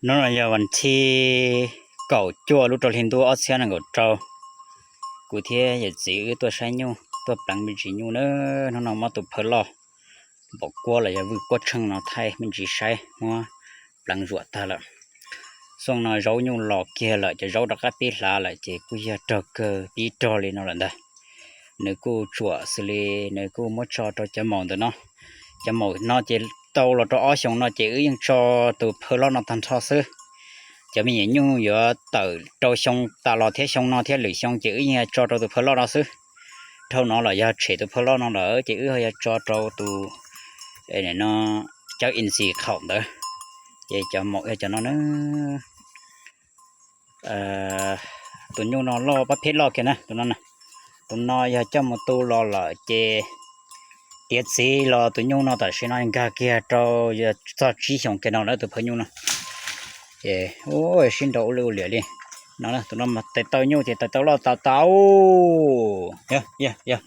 Hnub no yog vas thib kaum cuaj lub rau hli ntuj ob txhiab nees nkaum rau. Kuv thiab yawm txiv wb tuaj saib nyuj tuaj pleev me ntsis nyuj na. Hnub no muab tus phawj loj npaum kuab los yog vwj kuab tsheej no thaij me ntsis saib muab pleev zuam tag lawm. Xyoo no zaub nyuj los kiag lawm, cov zaub rov qab pib hlav lawm ces kuj yog raug kawg pib rog li no lawm ntag. Nws kuj tsuam xws li nws kuj muab tso rau cov maum ntawm no. Cov maum no ces tau los rau ob xyoos no ces wb yeej tso tus phawj loj no tag nrho xwb. Cov me nyuam nyuj yuav tawm rau xyoo tas los thiab xyoo no thiab lwm xyoo ces wb yeej tso rau tus phawj loj no xwb. Dhau no los yog tshem tus phawj loj no lawm ces wb ho yog tso rau tus no cawv in xis khaum ntawd. Ces cov maum yog cov no na. Tus nyuj no loj pab pheb loj kiag na tus no. Tus no yog coj mus tu los lawm ces tiav txiv los tus nyuj no tam sim no nkag kiag rau yog txog tsib xyoos kiag no lawm tus phawj nyuj no. Ces sib nraus ua li ua liam li no. Tus no tes taw nyuj ces tes taw loj tas tas. Yog, yog, yog,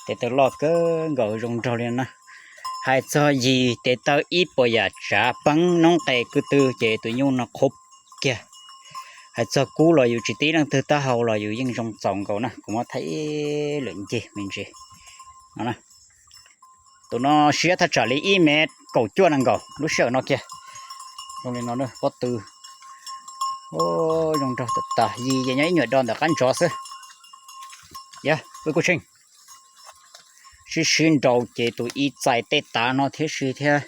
tes taw loj kawg nkaus zoo nraug li no na. Hais txog yis tes taw ib puas yam tsav peeb noob qes kwv tw ces tus nyuj no qhuav kiag. Hais txog kub los yus tsis tib leej twg taub hau los yus yeej zoo txaus nkaus na. Kuv muab thaij ib lwm ncig me ntsis no. Tus no siab thaj tsam li ib mev kaum cuaj nees nkaum lub sij hawm no kiag. Zoo li no pob tw zoo nraug tas tas, yis ces nyob ib nyuam do ntawm qab ntsov xwb. Yog, kuj tsheej. Sib sib nraus ces tus ib txais tej tav no thiab si thiab.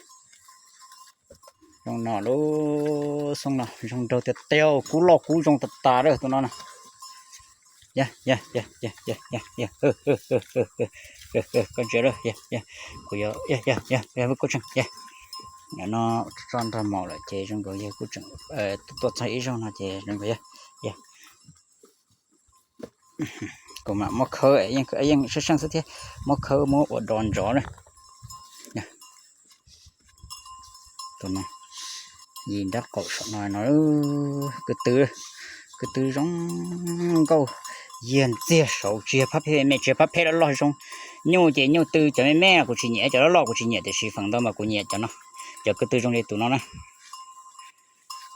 Zoo no lub xyoo no zoo nraug tiag tiag, kub loj kub zoo tas tas lawm tus no na. Koj ntsia, kuv yuav, kuj tsheej, no tso nrog maum lawm ces zoo nkaus yog kuj tseem tuaj txog ib zaug no ces zoo nkaus yog, yog kuv mam muab khawb, yeej seej seej xwb thiab, muab khawb muab ua do ntsov na. Tus no, yis nrab qaum saum no no, kwv tw, kwv tw zoo nkauj, yiag ntxiag saud tsis yog phab phem me, tsis yog phab phem loj loj zoo. Nyuj ces nyuj tw cov me me kuv tsis nyiam, cov loj loj kuv tsis nyiam, tiam sis feem ntau mas kuv nyiam cov no, cov kwv tw zoo li tus no na.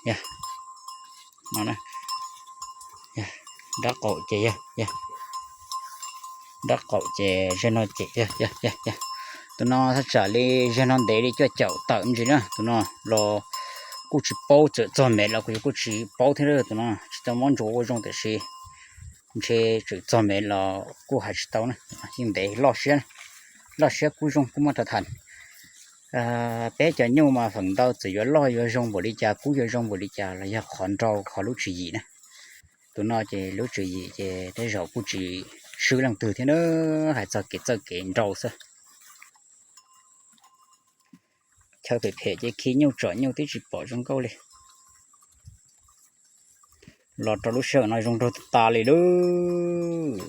Yog, no, nrab qaum ces yog, nrab qaum ces zeg no ces, tus no thaj tsam li zeg no ntev li cuaj caum tawm me ntsis na. Tus no los kuj tsis paub, txawm txog mev los kuv yuav kuj tsis paub thiab. Tus no tsis tau muab ntsuas ua zoo tiam sis ntshe tseem txog mev los kuj hais tsis tau na. Yeej ntev, loj siab, loj siab kub zoo kuj muaj rau tham. Peb cov nyuj mas feem ntau txawm yuav loj yuav zoo npaum li cas, kub yuav zoo npaum li cas los yog qhov nrau qhov lub tswv yim na. Tus no ces lub tswv yim ces tej zaum kuj tsis swb leej twg thiab na, hais txog kev txawj kev nrau xwb. Chaw phem phem ces khi nyuj tsom nyuj twb tsis pom zoo nkauj li. Los rau lub sij hawm no zoo nraug tas tas li lauj.